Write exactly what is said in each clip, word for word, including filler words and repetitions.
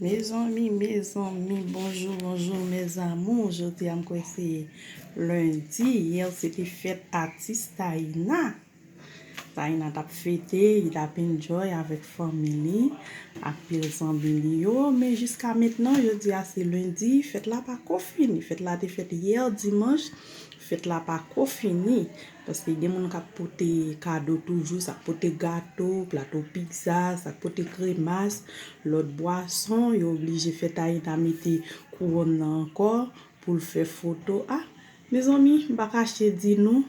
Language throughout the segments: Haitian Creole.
Mezanmi, mezanmi, bonjou, bonjou, mes amours. Jodi a m kwè se lendi. Yè se te fèt atis Taïna. Taïna t ap fete, li t ap enjoy avèk fanmi li, ak pil zanmi li yo. Men jiska mentnan, jodi a se lendi, fèt la pa ko fini. Fèt la te fèt yè dimanch, fèt la pa ko fini. Paske gen moun k ap pote kado toujou, sa k pote gato, plato pizza, sa k pote kremas, lòt bwason, yo oblije fè Taïna mete kouwòn nan ankò pou l fè foto. A, mezanmi, m pa kache di nou,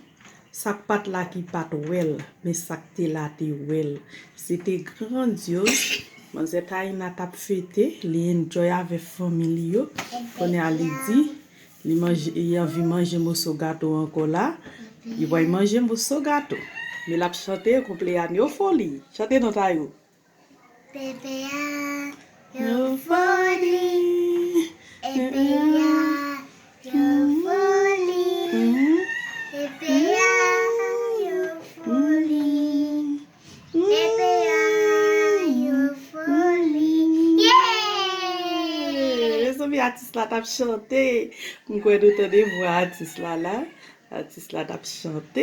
sa k pa t la ki pa t wè l, men sa k te la te wè l. Se te grandyoz. Manzè Taïna t ap fete, li enjoy avèk fanmi li yo. Kounye a li di, li manje, li anvi manje moso gato ankò la. Li pral manje moso gato. Men l ap chante konpleyanyo foli. Chante non Tayou. Pepe a, yo foli. Pepe a, yo foli. Pepe a, yo foli. Pepe a, yo foli. Yeah! Mezanmi, atis la t ap chante. M kwè nou tande vwa atis la la. Atis la t ap chante.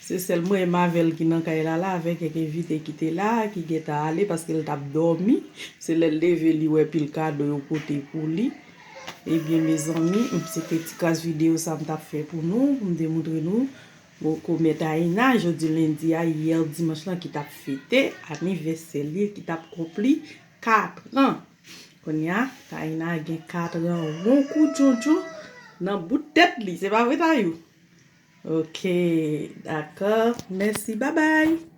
Se sèl mwen menm avè l ki nan kay la la, avè kèk envite ki te la, ki gentan ale paske l t ap dòmi. Se lè l leve, li wè pil kado yo pote pou li. Ebyen, mezanmi, m, se te ti kras videyo sa m t ap fè pou nou, pou m te montre nou. Bon, komè Taïna, jodi lendi a, yè dimanch lan ki t ap fete anivèsè li, ki t ap konpli kat an. Kounye a, Taïna gen kat an won kou djondjon nan bout tèt li. Se pa vre, Tayou? Ok, dakò. Mèsi, babay.